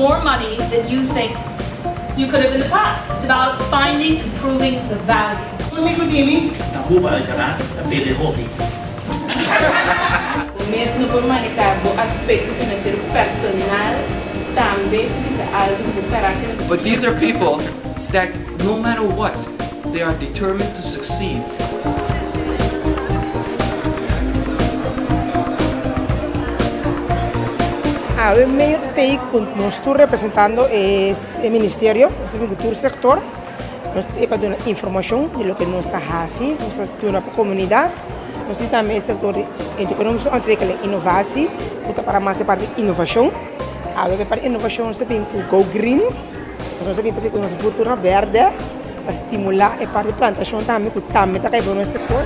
more money than you think you could have in the past. It's about finding and proving the value. Un amigu di mi. Na Cuba uiteraard ta bebe hopi. Bo mes no por maneha bo aspecto financiero personal tambe ta bisa algo di bo caracter. But these are people that no matter what they are determined to succeed. Awe medio t'ei ku nos tur representando e ministerio, nos ta bin ku tur sektor, nos t'ei pa duna informashon di loke nos ta hasi, nos ta duna pa komunidat, nos tin tambe e sektor di Economische Ontwikkeling Innovatie ku ta para mas e parti di inovashon. Awe pa e parti di inovashon nos ta bin ku Go Green. Nos a bin pa nos buturnan berde pa stimula e parti plantashon tambe ku tambe ta kai bo nos sektor.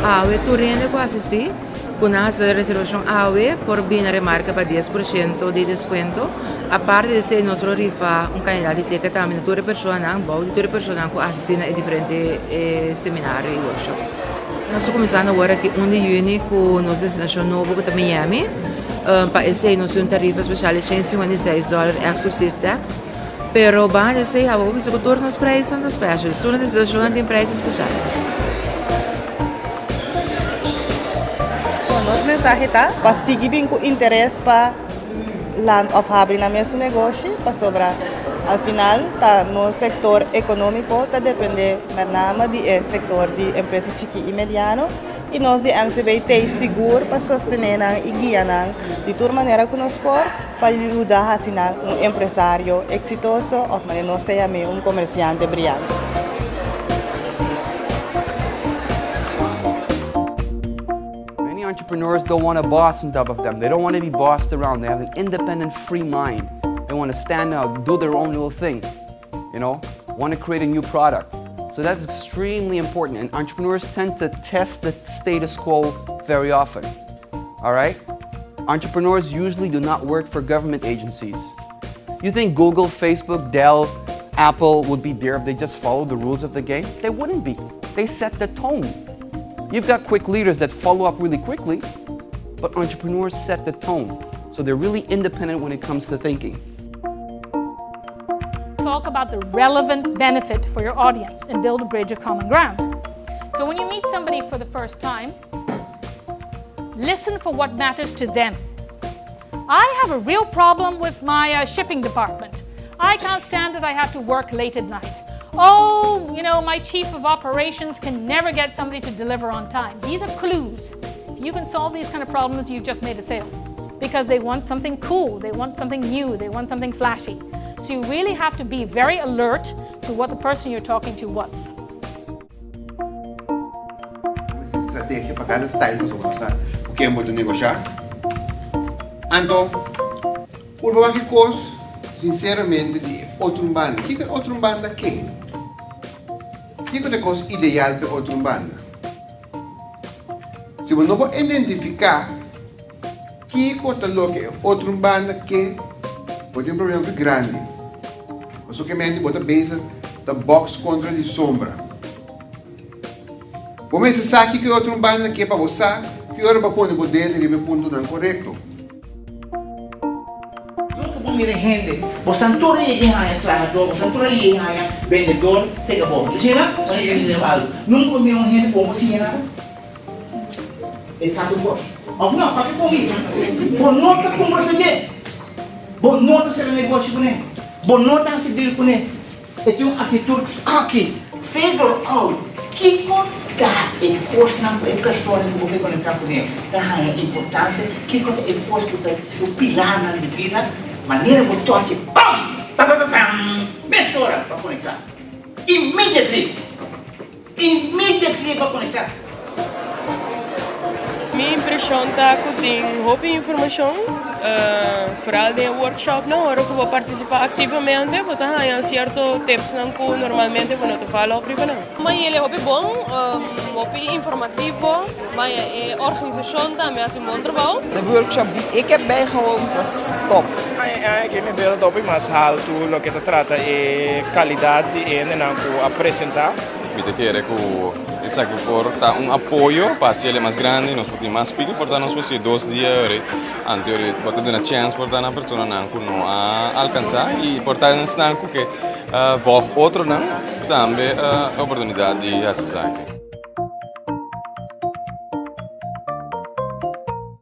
Awe tur hende ku asistí ku nan hasi reservashon awe por bini na remarka pa 10% di deskuento. Aparte di esei nos lo rifa un kandidat di teken tambe na tur e personanan, bou di tur e personanan ku asistí na e diferente seminario i workshop. Nos ta kuminsando awor aki un di yüni ku nos destinashon nobo ku ta Miami. Pa esei nos tin un tarifa spesial di 156 dòler eksklusief tèks. Pero banda di esei abo por bisa ku tur nos preisnan ta special. Tur nos destinashonnan tin preis spesial. Nos mensahe ta pa sigui bin ku interes pa land òf habri nan mesun negoshi pasobra al final ta nos sektor ekonómiko ta dependé met name di e sektor di empresa chikí i mediano. I nos di MCB t'ei sigur pa sostené nan i guia nan di tur manera ku nos por pa yuda hasi nan un empresario eksitoso òf manera nos ta yam'é un komersiante briante. Many entrepreneurs don't want a boss on top of them, they don't want to be bossed around, they have an independent free mind, they want to stand out, do their own little thing. You know, want to create a new product. So that's extremely important and entrepreneurs tend to test the status quo very often. All right? Entrepreneurs usually do not work for government agencies. You think Google, Facebook, Dell, Apple would be there if they just followed the rules of the game? They wouldn't be. They set the tone. You've got quick leaders that follow up really quickly, but entrepreneurs set the tone. So they're really independent when it comes to thinking. Talk about the relevant benefit for your audience and build a bridge of common ground. So when you meet somebody for the first time, listen for what matters to them. I have a real problem with my uh, shipping department. I can't stand that I have to work late at night. Oh, you know, my chief of operations can never get somebody to deliver on time. These are clues. If you can solve these kind of problems, you've just made a sale. Because they want something cool, they want something new, they want something flashy. So you really have to be very alert to what the person you're talking to wants. Mester strategia pa kada style pasobra bo sa ku ken bo ta negoshá. Anto, purba wak e kos sinseramente di e otro un banda. Kiko e otro un banda ke? Kiko ta e kos ideal pa e otro un banda? Si bo no por identifiká kiko ta loke e otro un banda ke, bo tin un problema hopi grandi. Pasobra bo ta bezig ta bòks kontra di sombra. Bo mester sa kiko e otro banda ke pa bo sa ki ora bo pone bo dede riba e puntonan korekto. Nunka bo mira hende, bo santura yega i haña trahador, bo santura yega i haña bendedor seka bo. Asina? Bo ta entende algu. Nunka bo mira un hende ku bo por siña nada. E sa tur kos. Òf no? Papia ku mi. Bo no ta kumpra su dje. Bo no ta sera negoshi kuné. Bo no ta hasi deal kuné. E tin un actitud cocky. Figure out kiko ta e kosnan ku e persona ku bo ke konektá kuné ta haña importante, kiko ta e kos ku ta su pilarnan di bida, manera bo tochi pam! Papapapam! Mesora bo a konektá. Immediately! Immediately bo a konektá. Mi impreshon ta ku tin hopi informashon, foral den e workshopnan. Ora ku bo partisipá aktivamente bo ta haña sierto tipsnan ku normalmente bo no ta follow up riba nan. Maña el hopi bon, hopi informativo, maña e organisashon tambe hasi un bon trabou. De workshop die ik heb bijgewoond was top. E nivel ta hopi mas haltu loke ta trata e kalidat di e hendenan ku a presentá. Mi ta kere ku esaki por ta un apoyo pa hasiel mas grandi, nos por tin mas speaker, por ta nos por si 2 dia ori, anto ori bo ta duna chance por ta na personanan ku no a alkansá i por ta esnan ku ke volg otronan tambe oportunidat di hasi esaki.